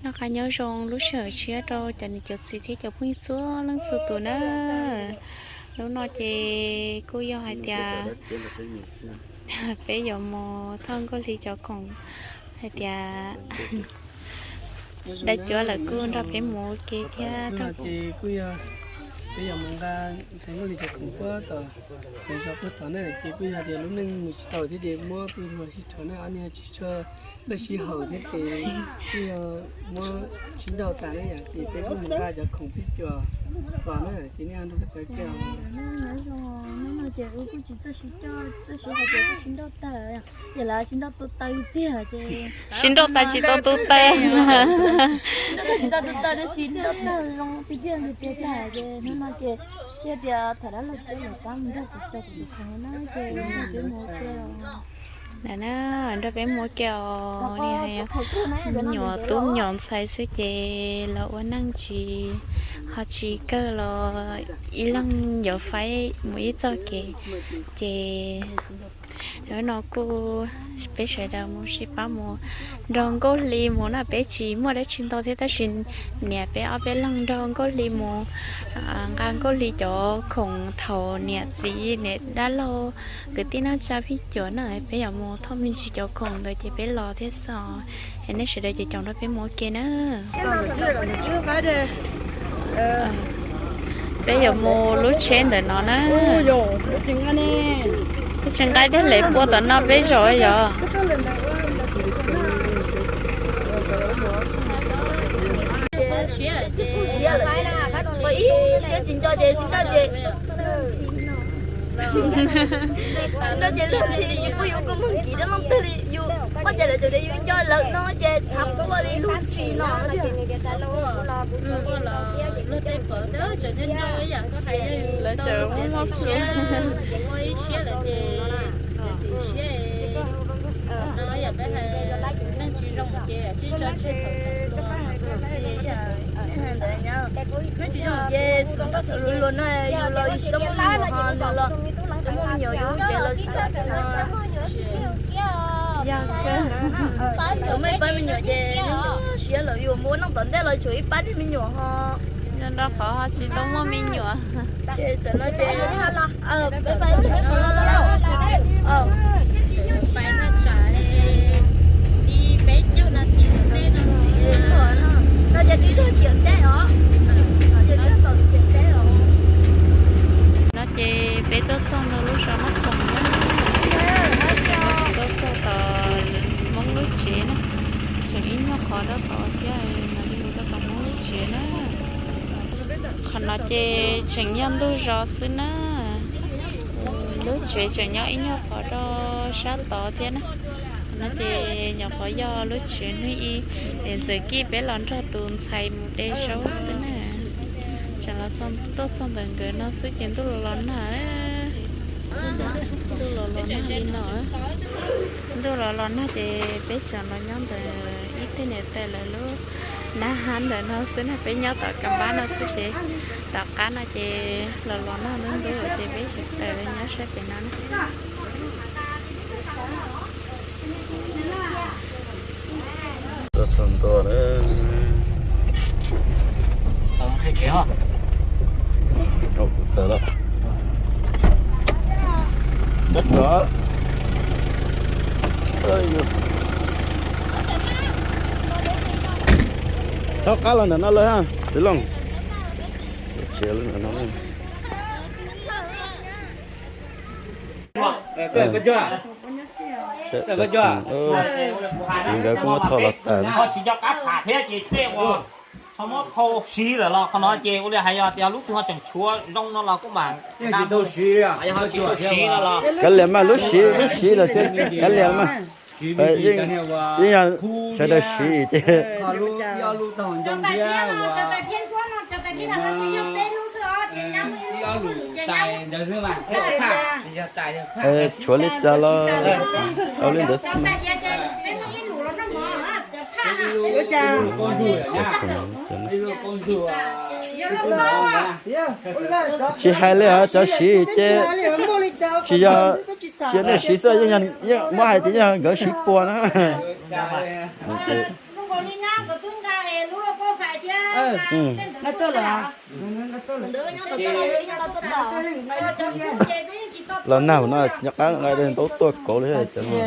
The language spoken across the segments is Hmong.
Noj qab nyob zoo lub sij hawm tshiab rau cov niam cov txiv thiab cov phooj ywg txhua leej txhua tus na. Hnub no ces kuj yog hais tias peb yuav mus thauj Nkauj Hli cov khoom, hais tias dab cuab lawm kuj nrog peb mus ua ke thiab. Kuj yog mus nqa ntxhais Nkauj Hli cov khoom puag tom lawv zos puag tod na, ces kuj yog tias lub neej mus tsis tau thiab ces muab peb mus sib rho na, ob niag tsis tshua txawj sib haum thiab ces kuj yog muab sib nrauj tas na yom, ces peb kuj mus nqa cov khoom pib cuam los na, ces nej nrog peb pawg kiag. Hnub no ces wb kuj tsis txawj sib coj, tsis txawj sib haum ces kuj sib nrauj tag, yog lawv sib nrauj tu taw tiag ces sib nrauj tas tsis tau tu taw. Sib nrauj tas tsis tau tu taw, sib nrauj tag zoo tiag tiag li tiag tag ces hnub no ces yog tias tham dab laug coj lawv pab mus nrog kuv tso kuv tus khoom na ces nrog peb mus ua ke os. Ntawm na, nrog peb mus ua ke os, me nyuam tub me nyuam ntxhais xwb ces los ua neej tsis, ho tsis kawg los ib leeg yuav faib mus ib txoj kev ces hnub no kuj peb sawv daws mus sib pab mus nrog Nkauj Hli mus na, peb tsis muaj dab tsi ntau thiab tab sis niam peb ob peb leeg nrog Nkauj Hli mus nqa Nkauj Hli cov khoom thaum niam txiv niam dab laug kwv tij neej tsa phij cuam na, peb yuav mus thauj me ntsis cov khoom ntawd ces peb los thiab xwb. Es nej sawv daws ces caum nrog peb mus ua ke na. Peb yuav mus lub tsheb ntawm no na. Peb tsis nqaij tiag, lawv pua tom no peb zaum yom. Siab tsis nco ces sib nrauj ces, sib nrauj ces luag ntxhi li yus pub yus kuj muag nkiv rau leej twg li yus, ua cas lawv tseem tias yus nco lawv no ces thav quaj li luag ntxhi no. Lawv tseem muaj muaj siab, muaj ib siab lawm ces txiv siab no yom, peb hais neeg tsis zoo ces sib tso tseg thaum tseem hluas. Neeg tsis zoo ces xub nqaj xub lus luag no yus los yus tsis tau muaj me nyuam, ho nws los tau muaj me nyuam, yus ces los tsis tau muaj. Yog muaj ib pab me nyuam ces nyuaj siab lawm, yus mus ua neej tom ntej los tshuav ib pab niag me nyuam ho nyob nrog qhov ho tsis tau muaj me nyuam. Ces tam no ces peb pab me nyuam no pais thaj tsam li peb caug nas this tom ntej no ntxiv no ces twb yog ciam teb os, ces twb yog tom ciam teb os. No ces peb tuaj txog ntawm lub zos Naj Khoom na, tuaj txog tom Hmoob lub tsev na, tseem ib nyuag qhov rau tod thiab, no yog rau tom Hmoob lub tsev na. Qhov no ces tseem yog ntug zos xwb na. Lub tsev tseem nyob ib nyuag qhov rau sab tod thiab na. Qhov no ces nyuam qhuav yog lub tsev hnub ib, niam ntxawm Kij peb los nrog tus ntxhais mus de zaub xwb na. Tseem los tuaj txog ntawm nkawd no xwb ces ntuj los los nag, ntuj los los nag li no. Ntuj los los nag ces peb tseem los nyob ntawm ib tug niam tais lawv lub nab hab ntawm no xwb na, peb nyob tom kas npab no xwb ces tom qab no ces los los nag ntub ntub ces peb tseem tawm los nyob sab pem no na. Txog ntua lawm. Tawm lawm. Rov qab los ntawm no lawm ha, Txiv Looj. Txiv nkawd kuj muab thau los tawm na. Ho tsis nco qab tham thiab ces tej uas ho muab thau siv lawm los qhov no ces ua li hais yog tias lub twg ho tseem tshuav zoo no los kuj mam, tsis tau siv no los kav liam mas, lub siv, lub siv los kav liam mas. Yeej yog sawv daws siv ces tshuav li cas los ua li ntawd xwb. Tsis hais li os, cov siv ces tsis yog, tsis yog nej siv xwb, yeej muab hais tias yog nkawd siv pua na. Los nag no tsis nco qab nqa ntaub tuaj kauv li cov no.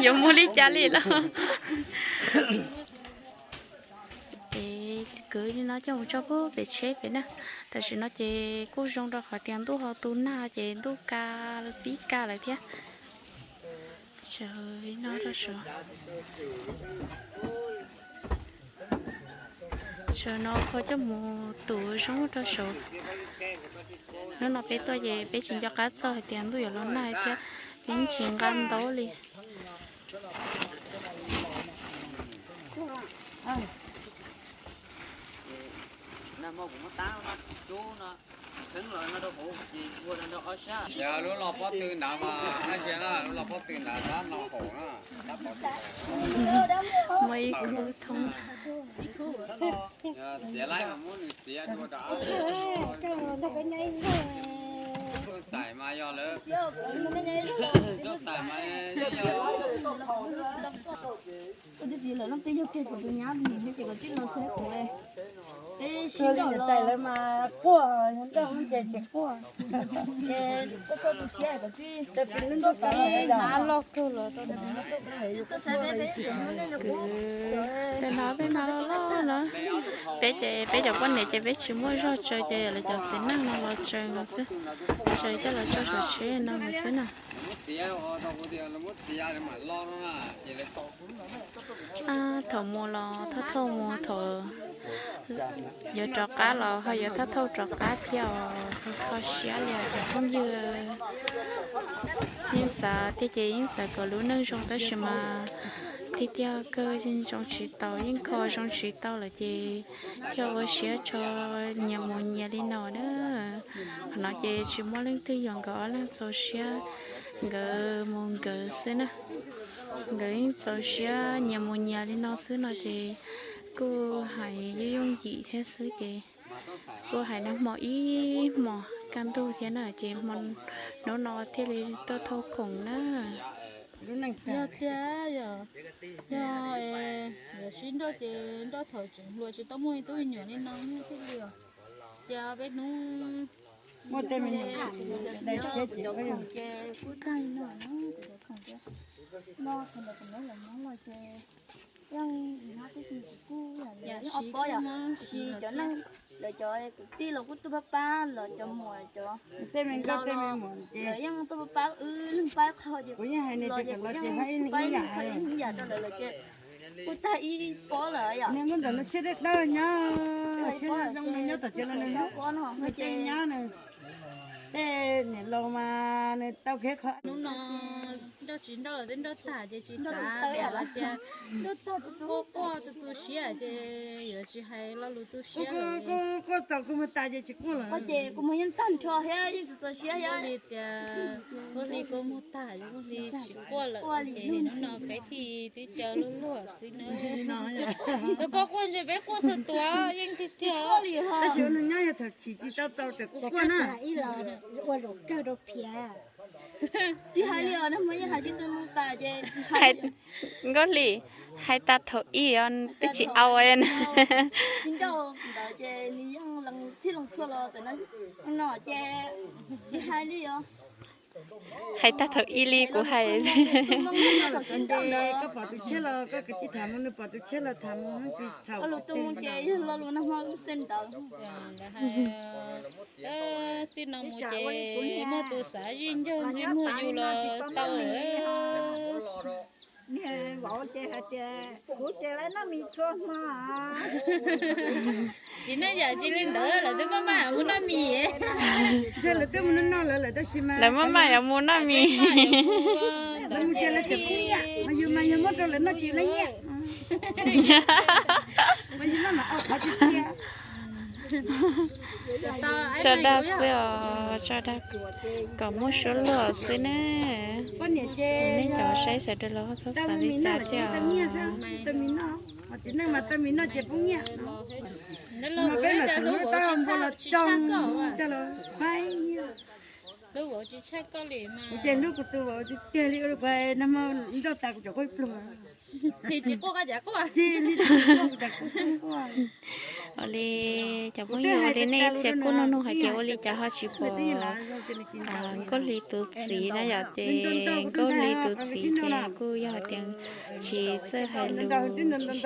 Yuav muaj li cas li los. Es kwv li no coj mus tso pub pem tsheb pem na. Tam sim no ces kuj zoo rau qhov tias ntuj ho tu nag ces ntuj ka pib ka lawm thiab. Sawv no rau saud. Sawv no ho coj mus tus zoo rau saud. Hnub no peb tuaj ces peb tsis nco qab txog hais tias ntuj yuav los nag thiab, peb tsis nqa ntaub li. Yog lub los pob tw ntawd mas, lub los pob tw ntawd tab no haum na. Muaj ib khub thoob. Txiav laib mas muab nws txiav dua rau. Xaim mas yog lawm. Xaim mas yog. Ua tib si lawv leej twg yog kiag kuv tus nyab vim thiab ces kom tsij los saib kuv. Peb sib nrauj los mas quaj, nrauj ces tsis quaj. Ces koj txhob tu siab kom tsij, peb hnav loj kawg los rau no. Peb hnav, peb hnav loj loj na. Peb ces peb cov poj niam ces peb tsis muaj zog tsaws ces lawv cov txiv neej no los tsaws no xwb. Tsaws coj los tso saum tsheb no xwb na. Thaum mus los thauj thauj mus, thaum yuav rov qab los ho yuav thauj thauj rov qab thiab os, kho siab li os cov phooj ywg. Yeej xav thiab ces yeej xav kom lub neej zoo tab sis mas tiag tiag kawg yeej zoo tsis tau, yeej kho zoo tsis tau lawm ces thiaj ua siab tso nyias mus nyias li no na. Qhov no ces tsis muaj leej twg yuav nkawd ob leeg txaus siab, nkawd mus nkawd xwb na. Nkawd yeej txaus siab nyias mus nyias li no xwb no ces kuj hais yooj yooj yim thiab xwb ces kuj hais nag hmo ib hmos kaj ntug thiab na ces hmo hnub no thiaj li tuaj thauj khoom na. Yog tiag, yog, yog, yog sib nrauj ces nrauj thaum tseem hluas tsis tau muaj ib tug me nyuam li no thiaj li os. Ces peb hnub muaj tej me nyuam, cov khoom ces kuj tag li no, cov khoom ces no thaum ntawd kuv muab los nyob los ces yeej ob pob yom, tiam sis cov neeg, lawv cov kwv tij los kuj tuaj pab pab, los cov muam cov tej me nkauj tej me muam ces lawv yeej tuaj pab pab wb, pab qho ces kuv yeej hais nws tias kom los ces haj ib leeg ib yam, ib yam rau lawv lawm ces kuj tag ib pob lawm yom. Niag nkauj ntawm no siab dawb dawb nyob, siab zoo nyob tom ces los nws hlub, nws tej nyob nws, tej niam laus mas nws tau khiav qhov. Hnub no nrauj tsis nrauj lawm, twb nrauj tag ces tsis xav tias quaj quaj tu tu siab ces yuav tsis hais lo lus tu siab. Quaj tau kuv mus tas ces tsis quaj lawm. Ces kuv mus yeej tag nrho thiab yeej txaus siab thiab. Ua li tias, ua li kuv mus tag ces ua li tsis quaj lawm ces hnub no peb thiaj twb cov luag luag xwb na. Koj quaj ntshe peb quaj txhua tus yeej tiag tiag. Tab sis ua neeg nyob yog thaum chim tsis tau tau ces quaj quaj na. Ua zaum kawg rau phiav. Tsis hais li os, nag hmo yeej hais sib tw mus tas ces Nkauj Hli, hais tas thaum ib os twb tsis au. Tsis nrauj ntawd ces nws yeej lees txhij lees txhua los tam no ces tsis hais li os. Hais tag thaum ib li kuv hais. Koj pom tus tshiab los koj kav tsij tham mus, nws pom tus tshiab los tham mus, tsis txhaum. Lo lus tu mus ces yog lo lus nag hmo lub xeem ntawd. Txij no mus ces muaj tus xav zij ncaug ntsej muag yus los tau lawm. Niag vauv ces hais tias kuv ces lawv noj mis txhua hmo. Tsis neej yam tsis li ntawd, lawv twb maj maj mus noj mis. Lawv twb mus noj noj lawv lawm tab sis mas lawv maj maj yuav mus noj mis. Lawv mus ces lawv tseem pub nyiaj, mas yus mas yog muab rau lawv noj ces lawv nyiaj. Tso dag xwb os, tso dag kom muaj suab luaj xwb ne. Nej cov saib sawv daws los txhob xav li cas thiab os. Ua li, ua li cov phooj ywg, ua li nej txhia kuj nug nug hais tias ua li cas ho tsis pom Nkauj Hli tus txiv na yom, ces Nkauj Hli tus txiv ces kuj yog hais tias tsis txawj hais lus, ces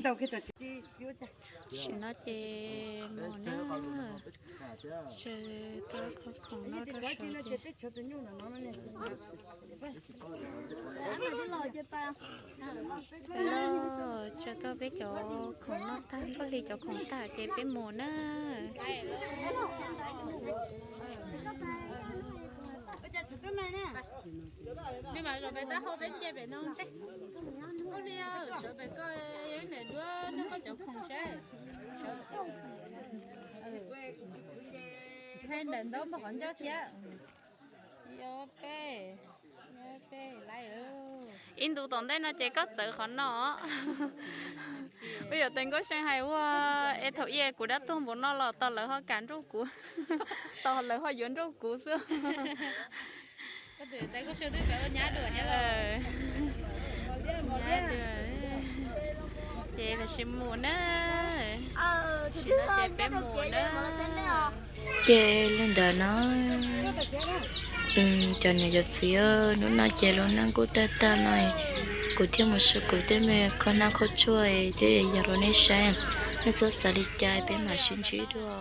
tam sim no ces mus na, tso tau khoom noj rau saud ces tso tau peb cov khoom noj tag, Nkauj Hli cov khoom tag ces peb mus na. Nws mas zaum pem taub hau peb nce pem no ntej. Nkauj Hli, sawv pem koj, yog ib niam duab noj koj cov khoom seb. Ntawm ntaub npog qhov ncauj thiab. Ib ntu tom ntej no ces koj txawv qhov no. Ua yam tes Nkauj See hais ua, es thaum ub kuv dab tuag npaum no los tos lawv ho kam nrauj kuv, tos lawv ho yuav nrauj kuv xwb. Ces tam sim mus na, ces peb mus na. Ces li ntawd no, cov niam cov txiv, hnub no ces lub neej kuj tag tag no, kuv thiaj mus saib kuv tej me khaub nab khaub tshuaj thiab yog rau nej saib. Nej txhob xav li cas, peb mam sib ntsib dua.